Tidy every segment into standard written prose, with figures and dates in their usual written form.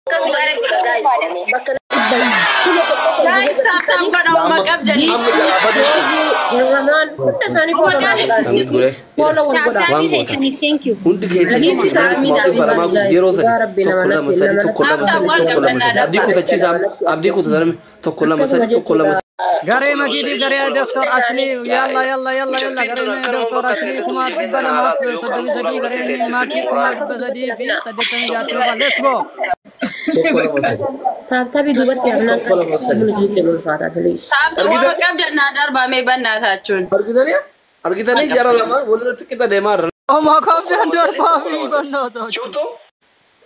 Bakka Guys, tap tap godha uma qabdanii. Amma jalaa baduu. Ramaan hunda isaanii follow godhaa. Namni guree. Follow wal godhaa. Waan goota. Thank you. Hundi keenya 200,000 yeroo sadi 1 2 3 1 2 3 1 2 3 abdii kutachiisaa abdii kutatan 1 2 3 1 2 Garee Makiitiif garee Dr. Aslii yalla yalla yalla yalla gareen Dr. Aslii 233,033 gareen Makii 386 let's go. 1 2 3 Tap tapii duubatti hafnaan 1 2 3 kan ulfaata please. Tap tap uma qabdan naa darbamee bannaa taachuun. Argitanii argitanii jara lama walirratti qixa deemaa irra. Oma qabdan darbaa fi bannoota. Shuftu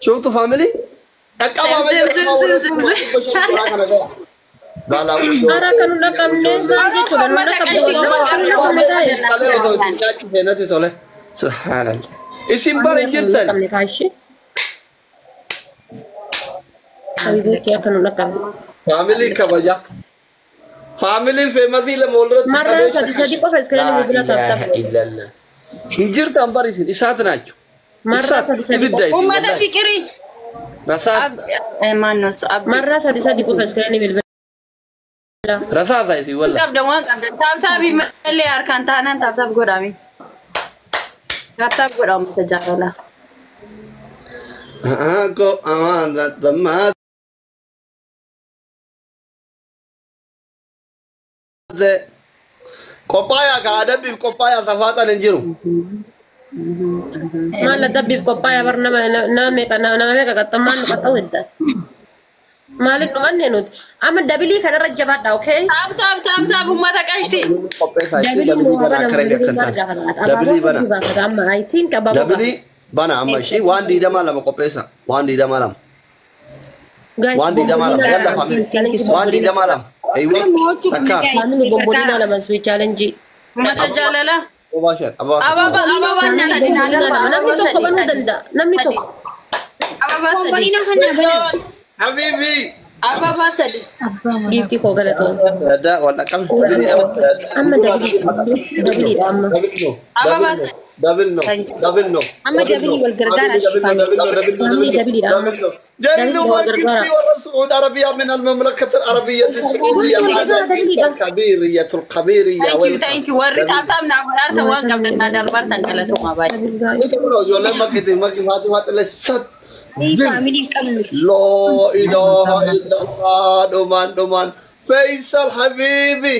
shuftu family dhaqqabaa jara lama walirratti 500 kana ga'a. Baalaa Ara kan nu dhaqqabne maal jechuudha nu dhaqqabne Qalee osoo isin nyaachisee natti tole. Subhaanallah. Isin bara jirtan. Dhaqqabne kaashi. Habibi akka nu dhaqqabne. Family kabaja. Family famous lama walirratti Marraa sadi sadi qofa iskiriinii bilbila La ilaha tap tap. illallah. Hin jirtan bari isin isaat naachu. Marraa Isaat sadi sadi ibidda isin. Uummata fikirii. Rasaasa. Maannoo su abdii. Marraa sadi sadi qofa iskiriinii bilbila. Rasaasa isin walla. Qabdan waan qabdan. Tap tapii malee harkaan taanaan tap tap godhame. Tap tap godha uummata jaalalaa. Ko amaana dammaa. Qophaayaa ka adabbiif qophaayaa safaaxan hin jiru. Maal adabbiif qophaa'ee bar nama nama meeqa nama meeqa qaxxamaan nu qaxxa'u heddaati. Maaliif dhumanne nuti amma dabilii kanarra jabaadha okay? Tap tap tap tap uummata qashti. Qopheessaa ishee dabilii bana akka reefi akka hin taane. Dabilii bana. Amma I think abaaboo Dabilii bana amma ishee waan 22 qopheessa. Waan 22. Waan 22. Yalla family. Waan 22. Eeyyee. Takka. Family bombolina lama sweet challenge. Uummata jaalalaa. Ababaa shan. Ababaa. Ababa ababa sadi naa darba. Namni Ababa tokko sadi. banuu danda'a. Namni tokko. Ababa sadi. Habibi. Ababa sadi. Giiftii koo galatoon. Adda wal dhaqqabne. Amma dabilii dabiliidha amma. Ababa sadi. Double no. Double no. Amma dabilii wal gargaara Family dabiliidha amma. جاي وقفتي ورا سعود عربية من المملكة العربية السعودية الكبيرية الكبيرية. Thank you, thank you. Warri tap tap naa godhaartan waan qabdan naa darbartan galatoomaa baay'ee. ما كنت ما كنت ما شت Family qabnu. لا إله إلا الله دومان دومان فيصل حبيبي.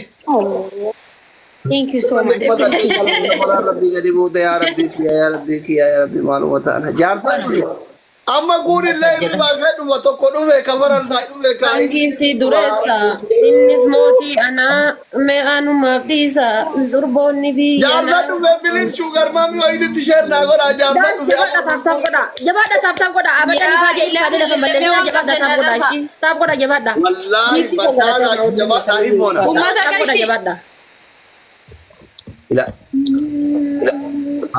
Thank you so much. ربي قريب يا ربي يا ربي يا ربي معلومة أنا جارتا amma kun illee hirribaa kee dhufa tokko dhufe kafaran taa'e dhufe kaa'i. Giiftii dureessa innis mootii anaa mee anumaaf dhiisa durboonni biyya. Jaarsa dhufe biliin shugar maamii wayiititti sheer naa godhaa jaarsa dhufe. Jabaadha tap tap godha. Jabaadha tap tap godha. Abadan ifaa jedhi ifaa jedhi lafa balleessaa jabaadha tap godha ishii. Tap godha jabaadha. Wallaahi badhaadhaa jabaadhaa himoona. Uummata Tap godha qashti. jabaadha. Ila.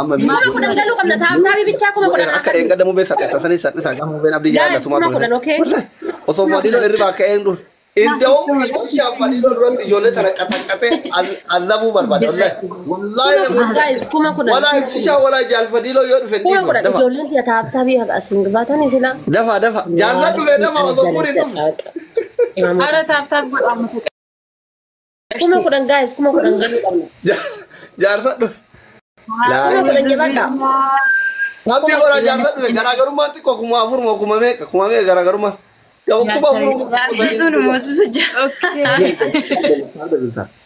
Amma 10,000 galuu qabna tap tapii bichaa 10,000. Akka dheengadda mubee saddeetta sanii saddeetta gaafa mubeen abdii jaallatumaa Guys, 10,000 okay? ture. Osoo fadhiiloo hirribaa ka'een dur. Inda'uun ibsishaa fadhiiloo duratti ijoollee tana qaxaqqatee allabuu barbaada. Wallaahi. Wallaahi namoonni. Guys, 10,000. Walaa ibsishaa walaa jaal fadhiiloo yoo dhufe 10,000 dafa. Ijoolleen tiyya tap tapii haqa asiin baatanii sila. Dafa dafa. Jaalla dhufe dafa osoo kun hin dhufne. Ara tap tap godha uummata 10,000 guys, 10,000 galuu qabna. Jaarsa dhufe. 10,000 jabaadha. Sabbi godhaa jaarsa dhufe garaagarummaan xiqqoo 4,000 moo kuma meeqa kuma meeqa garaagarummaan. Gaba 4,000. Jaarsituu nu moosisu jira.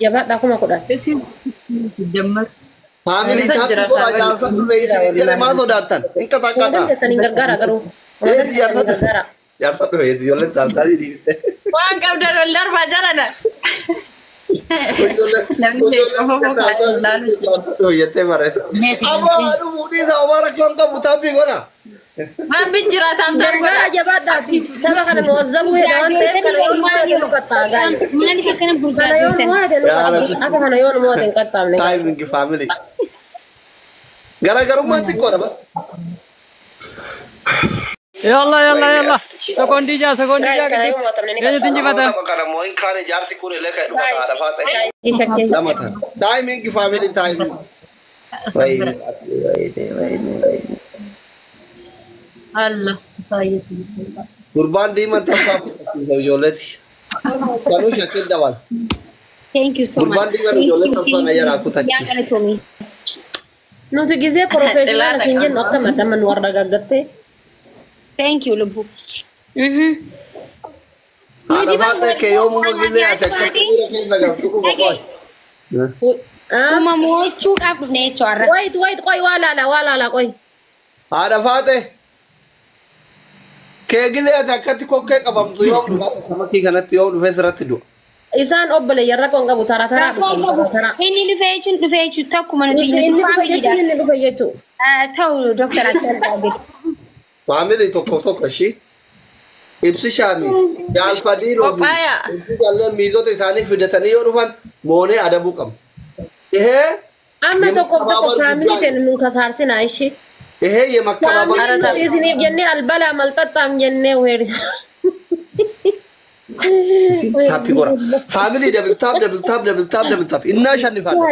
Jabaadha 10,000. Family tap godhaa jaarsa dhufe isin jedhe maal sodaattan? Hin Waan qaxaqqataa. dandeettan hin gargaara garuu. Eeti jaarsa dhufe. Jaarsa dhufe ijoolleen taaltaalii dhiifte. Waan qabdan ol darbaa jarana. Namni Jettee barreessa. Amma dhufuu dhiisa homaa rakkoon qabu taappii godha. Rabbiin jira tap tap godha. Gargaara jabaadhaati. Saba kana mu'azzabuu hedha waan ta'eef kana yoo mo'ate nu qaxxaa guys. Maaliif akkana Kana yoo burjaajoftan? mo'ate nu qaxxaa. Akka kana yoo nu mo'ate hin qaxxaamne. Timing family. Garaagarummaan xiqqoodha ba. Yalla yalla yalla. Sekoondii 6 sekoondii Guys, 6 kana yoo gidduutti. mo'atamne ni Eenyutu qaxxaama. injifata? Kana moo hin kaane jaarsi kun illee kan dhufa haadha faata. Shakkee. Lama ta'a. Timing family timing. Wayne wayne wayne wayne. Allah. Baay'ee. Gurbaan diimaan taphaa ijoolleeti. Kanuu shakkii dabala. Thank you so much. Gurbaan diimaan ijoollee taphaa na jalaa kutachiisa. Yaa galatoomii. Nuti gizee professional hin jennu akka mataman warra gaggattee. Thank you lubbu. Haadha faatee kee yoomuma gizee ati akkatti miira keessa galtu dhufa qoy. Uumamuuchuudhaaf dhufne jechuudha. Wait wait qoy waa laala waa laala qoy. Haadha faatee kee gizee ati akkatti kokkee qabamtu yoom dhufa samakii kanatti yoom dhufee sirratti du'a. Isaan obboleeyyan rakkoon qabu taraa taraa Rakkoon qabu. Inni dhufee jechuun dhufee jechuun takkuma nuti Inni dhufe jechuun inni dhufe jechuun. Ta'u doktara akka Faamilii tokko tokko ishii ibsi shaami jaalfadii roobi miizota isaanii fidatanii yoo dhufan moonee adabuu qabu. Ihee Amma tokko tokko faamilii kennu nun kasaarsinaa ishii. Ihee yemakkababar Faamilii isiniif jennee albalaa malxaxxaam jennee weerisa. Taappii gora. Faamilii double tap double tap double tap double tap innaa shannifaadha.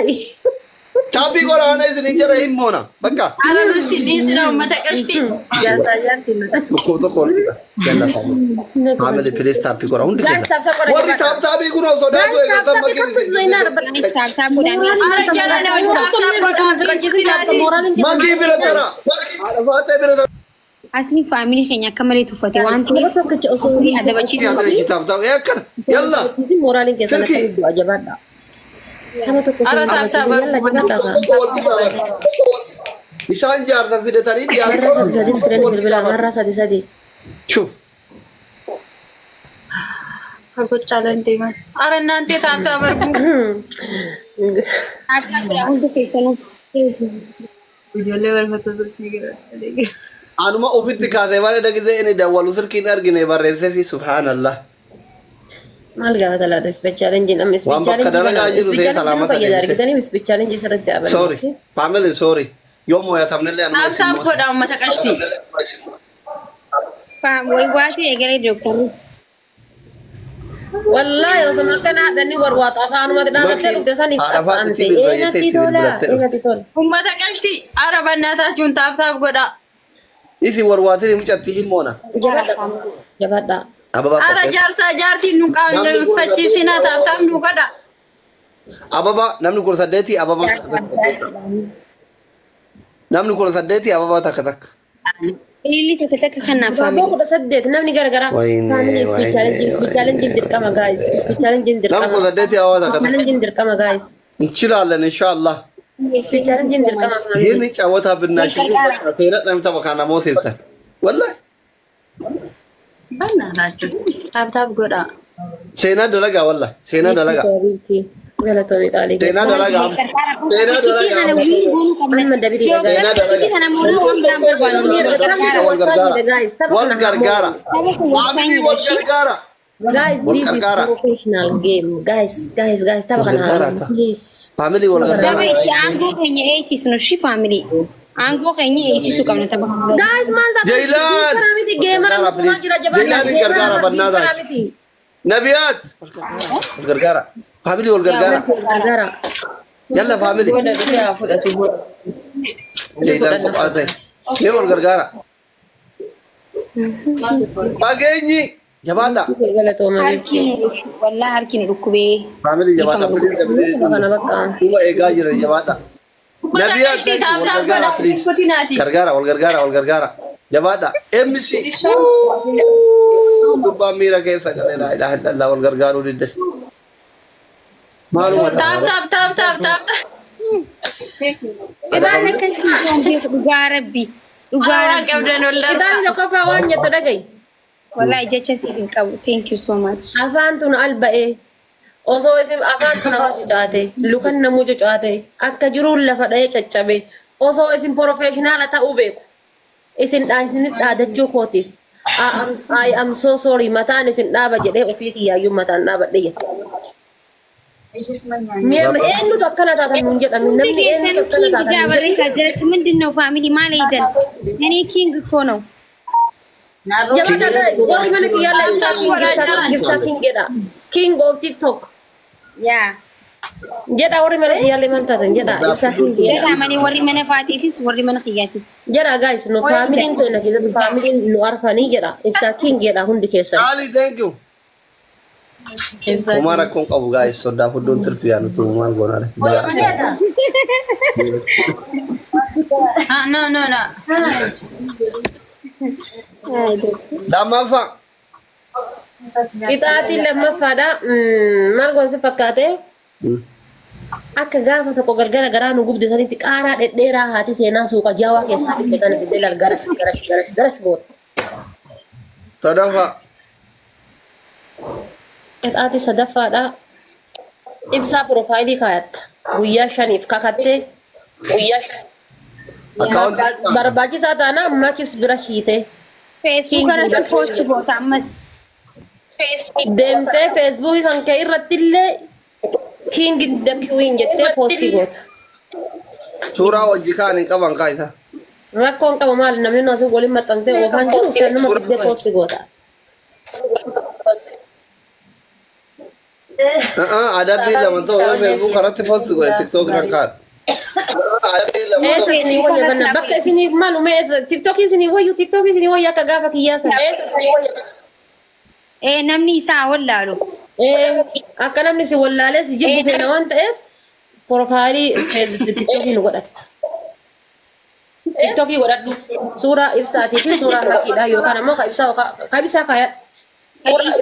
Taappii gora ana isin jara hin moona bakka. Ara nuti dhiisina uummata qabdi. Jaarsaa jaartiin nuti. Tokko tokko ol dhiqa. Yalla faamilii. Faamilii please taappii gora hundi keessa. Warri taap taappii kun osoo daatu eeggatan makiin isin. Ara jala nama taap taap godhaa. Makii bira tara. Haadha faatee bira tara. Asni faamilii keenya akka malee tuffate waan ta'eef ofii adabachiisuu Taap taap akkana yalla. Moraaliin keessan akka iddoo ajabaadha. Nama tokko Ara taap taap Tokko wal dhiqa bara. Isaan jaarsa fidatanii Marraa sadi sadi bilbila marraa sadi sadi. Shuf. Fagochaa deeman. Ara naantee taap taap arguu. Taap taap godhaa hundi keessanuu. Ijoollee barbaatu turtii gara. Anuma ofitti kaasee malee dhagisee inni dawwalu sirkiin argine barreessee fi subhaanallah. Maal gaafata laata ispeet chaalenjiin amma ispeet Waan bakka dalagaa jiru ta'e salaamata fayyada deebise. argitanii ispeet chaalenjii sirriitti dhaaban. Sorry, family sorry. Yoo mo'atamnellee anuma Taap taap godhaa uummata qabdi. Way waatee eegalee dooktarri. Wallaahi osoo akkana haadhanii warwaata afaanumatti dhaabbattee dhufte saniif Haadha qaxxaamte. faatti bilbila Eenyatti jettee itti tola? bilbilattee Eenyatti tola? Uummata qabdi. Ara bannaataa taap taap godhaa. Isi warwaatiin mucatti hin moona. Jabaadha. Jabaadha. Ababaa Ara qopheessa. jaarsaa jaartiin nu qaanfachiisinaa taap taap nu godhaa. Ababaa namni 18 ababaa takka takka. Namni 18 ababaa takka takka. Ililli takka takka kanaaf Abaaboo faamilii. 18 namni garagaraa. Wayne, Faamilii ispeet wayne, chaalenjii ispeet chaalenjiin dirqama gaayis. Ispeet chaalenjiin Namni dirqama. 18 ababaa takka takka. Chaalenjiin dirqama gaayis. እንችላለን ኢንሻአላህ። Ispeet chaalenjiin dirqama ይህን ጫወታ ብናሸንፍ በቃ ሴና ተበካና ሞት ይብታል ወላሂ Bannaataachuun taap taap godhaa. ሴና ደለጋ ወላሂ ሴና ደለጋ Galatoomii qaalii. ሴና ደለጋ ሴና ደለጋ Amma dabilii dhagaa. ሴና ደለጋ ወል ገርጋራ ፋሚሊ ወል ገርጋራ Guys, Wal this is gargaara. professional game. Guys, guys, guys, tapha Wal kana gargaara haa akka. please. ፋሚሊ ወል ገርጋራ Gaba itti aangoo keenya eeysisnu shi faamilii. Aangoo keenya eeysisuu qabna tapha kana. Guys, maal ta'a? Jailaan! Miti geemara Gargaara, nutumaa jira please. jabaadha. Jailaan hin gargaara, bannaa ta'a. miti. ነቢያት ወል ገርጋራ ፋሚሊ ወል ገርጋራ Gargaara. يلا ፋሚሊ Godha dhufee haa fudhatu godha. ጀይላን ቆጳሰ mee wal gargaara fageenyi jabaadha Galatooma Harki nu wallaa harki nu dhukkubee. faamilii jabaadha please Tapha kana bakka. dhuma eegaa jiran jabaadha Uummata ነቢያት qabdi taap wal taap gargaara godhaa. please Kutinaati. gargaara wal gargaara wal gargaara jabaadha MC gurbaan miira keessa galee laa ilaaha illallah wal gargaaruu didde maaluma Taap ta'a taap taap taap taap. Waan akkasii hin beeku dhugaa rabbi. Dhugaa Ara rabbi. qabdan ol darba. Kitaabni tokkoffaa waan jettu dhaga'i. Wallaahi jecha siif hin qabu. Thank you so much. Afaan tun alba'ee osoo isin afaan tun nama cucaate lukan namuu cucaate akka jiruun lafa dha'ee caccabe osoo isin professionaala ta'uu beeku isin isin dhaadachuu kootiif I am so sorry mataan isin dhaaba jedhee ofii kiyyaayyuu mataan dhaabadhe jette. Mi'a eenyutu akkana taatan nuun jedhame Hundi namni eenyutu keessanuu akkana king taatan jaa nuun barreessaa jedhame. jalatti ምንድን ነው ፋሚሊ maal eeydan? እኔ ኪንግ እኮ ነው። Jabaadha guys warri mana kiyyaalla ibsaa king ibsaa king jedha king of tiktok. yaa Jedha warri mana kiyyaallee maal taatan jedha ibsaa king jedha. Jedha malee warri mana faatiitis warri mana kiyyaatis. Jedha guys nu faamiliin keenya keessatti faamiliin nu arfanii jedha ibsaa king jedha hundi keessan. Ali, thank you. Homaa rakkoon qabu guys, soddaa fuddoon tirfi yaa nuti maal goonaare. Ah, no, no, no. Lammaffaa. Qixaatiin lammaffaadha. Maal goonsi fakkaate? Akka gaafa tokko galgala garaa nu gubde sanitti qaaraa dhedheeraa haati seenaa suuqa jaawaa keessaa fidde kana fidde laal garash garash garash garash goota. Sadaffaa. Qixaatii sadaffaadha. Ibsaa piroofaayilii kaayatta. Guyyaa 5f kakattee guyyaa 5. Akkaawuntii. Barbaachisaa taanaan makis bira hiite. Feesbuuk irratti poosti goota ammas. Deemtee feesbuukii kan kee irratti illee king the queen jettee poostii goota. Suuraa hojii kaan hin qaban kaayisa. Rakkoon qaba maali namni nu asii waliin maxxansee oofaan jiru sannuma fiddee poostii goota. Adabbii lama ta'u yoo feesbuuk irratti poosti godhe tiktook irra kaadha. Eessa isinii wayya banna bakka isiniif malu mee eessa tiktookii isinii wayyu tiktookii isinii wayya akka gaafa kiyyaa sana. Namni isaa wallaalu. Akka namni si wallaalee si jibbu feena waan ta'eef profaayilii tiktookii nu godhatta. Tiktookii godhadhu suuraa ibsaatii fi suuraa makiidha yookaan ammoo ka ibsaa ka ibsaa kaayadhu.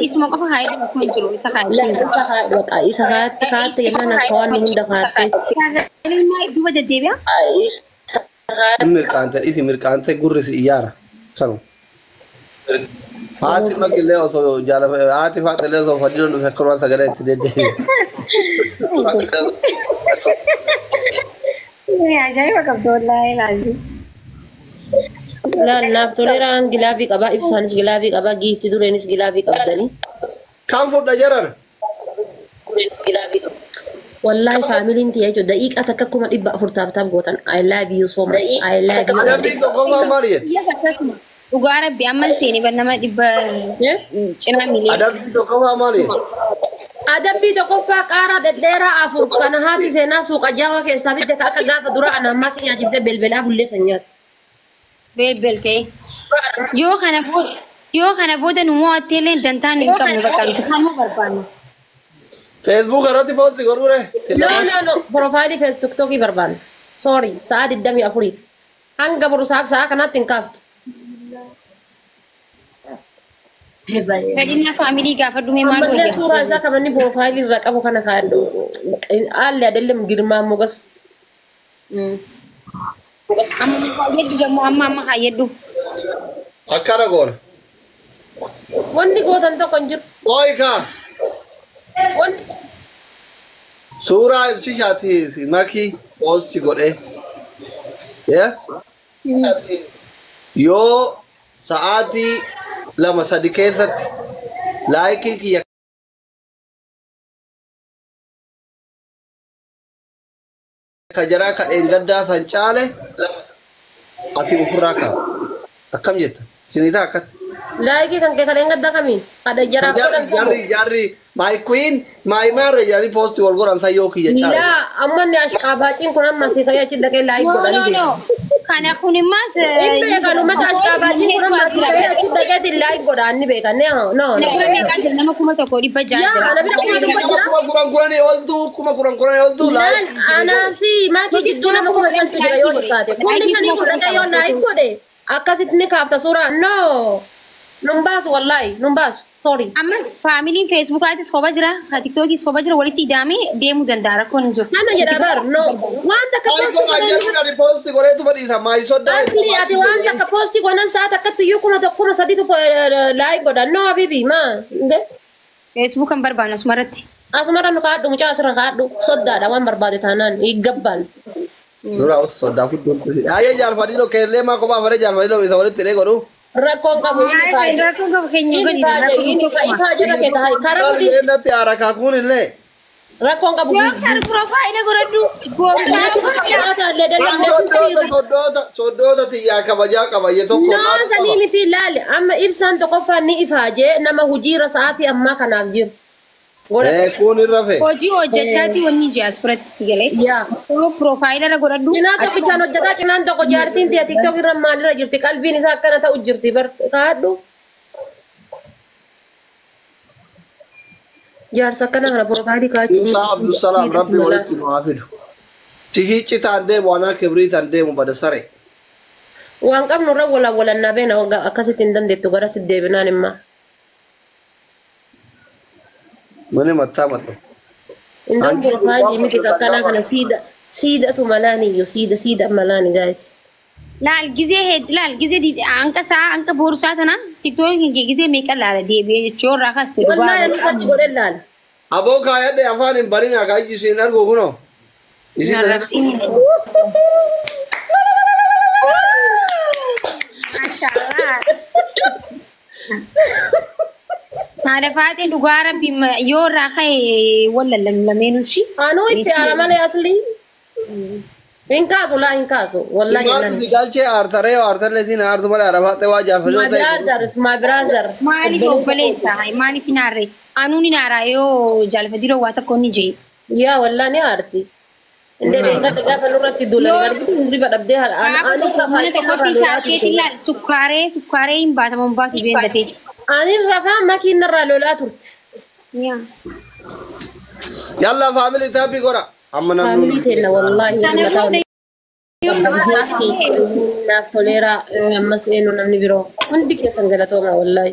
Isuma qofa kaayadhu akkuma jiru isa kaayadhu. Isa kaayadhu baqa isa kaayatti kaayatte jennaan akka waan hunda kaayatteetti. Sagaleen maal duuba deddeebi'a? Mirqaante isi mirqaante gurri si iyyaara. Kanuma. Haati makillee osoo jaala haati faaxillee osoo fadhiin dhufe akkanuma sagalee itti deddeebi'e. Ajaa'iba qabdu wallaahi laazim. Laal naaf toleeraan gilaavii qabaa ibsaanis gilaavii qabaa giifti dureenis gilaavii qabdanii. Kan fudha jaran. Wallahi faamiliin tiyya jechuudha daqiiqaa takka 400,000 taaptaap gootan I love you so much I love you. Adabbii tokkoffaa maal jette? Dhugaa rabbi amma seenee bar nama 100 cinaa miiliyoona. Adabbii tokkoffaa maal jette? Adabbii tokkoffaa qaaraa dhedheeraa 4 kana haati seenaa suuqa jaawaa keessaa fidde ka akka gaafa dura ana ammaa keenya nyaachifte belbelaa bullee san nyaata. Belbel ta'e. Yoo kana booda nu mo'attee illee dantaa nu hin qabnu bakka nuti kanuma barbaannu. Feesbuuk irratti poosti godhuure. No no no profaayilii feesbuukii barbaanna. Sorry sa'a 24f hanga boru sa'a kanaatti hin kaaftu. Fedhinnaa faamilii gaafa dhume maal Ammallee wayya? suuraa isaa kan inni profaayilii irra qabu kana kaa'adhu. Haalli adelem girmaa mogas. Amma kaayyadhu jammoo amma amma kaayyadhu. Akkana goona. Wanni gootan tokko hin jiru. Ooyi kaa. Suuraa ibsishaatii fi makii poosti godhee. Yoo sa'aatii 2-3 keessatti laayikii kiyya ka jaraa ka dheengaddaa san caale asii ofirraa kaa'a. Akkam jetta? Isinii ta'a akkatti. Laayikii kan kee kan dheengaddaa kamiin? Kadha jaraaf godhan Jarri jarri my queen my marre jedhanii poostii wal godhan san yoo kiyya caale. Laa amma inni ashqaabaaciin kun amma asii ka'ee achi dhaqee laayik No godhanii no no. beeku. Kana kun immaas Hin beekan uummata ashqaabaaciin kun amma asii ka'ee achi dhaqeetiin laayik godhaan ni beekan. No no. Nama meeqaa jira? Nama 1600 Yaa jira. ana bira 10,000 jira. 10,000 oltu 10,010 oltu Laal laayik. anaasi maatii gidduu nama 5,000tu jira yoo taate. 5,000 kun dhaqee yoo laayik godhe akkasitti ni kaafta suuraa. No. Nun baasu wallaahi nun baasu. Sorry. Ammas faamiliin feesbuukaatis kopha jira, tiktookiis kopha jira walitti hidhamee deemuu danda'a rakkoon hin jiru. Kana jedha bar no. Waan takka Maayii poostii kun godhan ajjeesuun ani poostii godheetu badhiisa maayii soddaa. Asli ati waan takka poostii godhan sa'a takkatti iyyuu 1,000, 3,000tu laayik godhan. No habibi maa. Feesbuuk kan barbaannu asumarratti. Asumarra nu kaadhu mucaa asirra kaadhu soddaadha waan barbaade taanaan higgabbaal. Nura soddaa fudduun. Ayyee jaalfadhiiloo keellee maa kophaa faree jaalfadhiiloo isa walitti hidhee godhu. Rakkoon qabu inni faaje. Rakkoon qabu keenya Inni godhi. faaje inni ifaa jala kee taa'e karaa godhi. Natti haara kaakuun illee. Rakkoon qabu. Dooktar piroofaayila godhadhu. Soddoota soddoota xiyyaa kabajaa qabayyee tokko. No sanii miti ilaali amma ibsaan tokkoffaan ni ifaajee nama hojiirra sa'aatii ammaa kanaaf jiru. Godhadhu. Kun irra fe. Hojii hojjechaati wanni ijji as biratti si galee. Yaa. Piroofaayila irra godhadhu. Cinaa tokkichaan hojjetaa cinaan tokko jaartiin tiya TikTok irra maalirra jirti qalbiin isaa akkana ta'u jirti bar kaadhu. Jaarsa akkana kana piroofaayilii kaachuu. Ibsaa Abdusalaam Rabbi walitti nu haa fidu. Si hiccitaan deemu anaa kibriitaan deemu bada sare. Waan qabnu irra wala walannaa beena akkasitti hin dandeettu gara si deebinaan imma. Mani mattaa matta. Indoon Anchi piroofaayilii miti gurbaa akkanaa kana siida siidatu malaani iyyuu siida siida malaani gaayis. Laal gizee hed laal gizee anka saa anka boorsaa tana tiktookii kee gizee meeqa laala deebi'ee jechuu irraa kaste dhugaa. Wallaahi ani achi godhe laal. Aboo kaayadhe afaan hin barin akka iji isiin argu kunoo. Isin Narrabsiin. Maashaallah. Haadha faaxee dhugaa rabbi yoo irraa ka'e wallallan lameenuu shi. Anuu itti aara malee aslii. Hin kaasu laa hin kaasu. Wallaahi Maatu jennaan. si galchee aartaree aartarleetiin aartu malee arafaatee waa My jaarfachuu ta'e. brother, it's my brother. Maaliif obboleessa? Maaliif hin aarre? Anuun hin aaraa yoo jaalfadhiiroo waa tokko ni jee. Yaa wallaahi ni aarti. Indee beekadha gaafa nurratti duulanii argitu hirriba dhabdee haala. Gaafa tokko mana tokkotti saarkeetti ilaal sukkaaree sukkaaree hin baatamu hin baatu jeen dafee. Ani rafaa makiin narraa lolaa turte. Yaa. Yalla faamilii taapii godha. Amma namni Faamilii teenna wallaahi mataa naaf toleeraa ammas eenyu namni biroo hundi keessan galatooma wallaahi.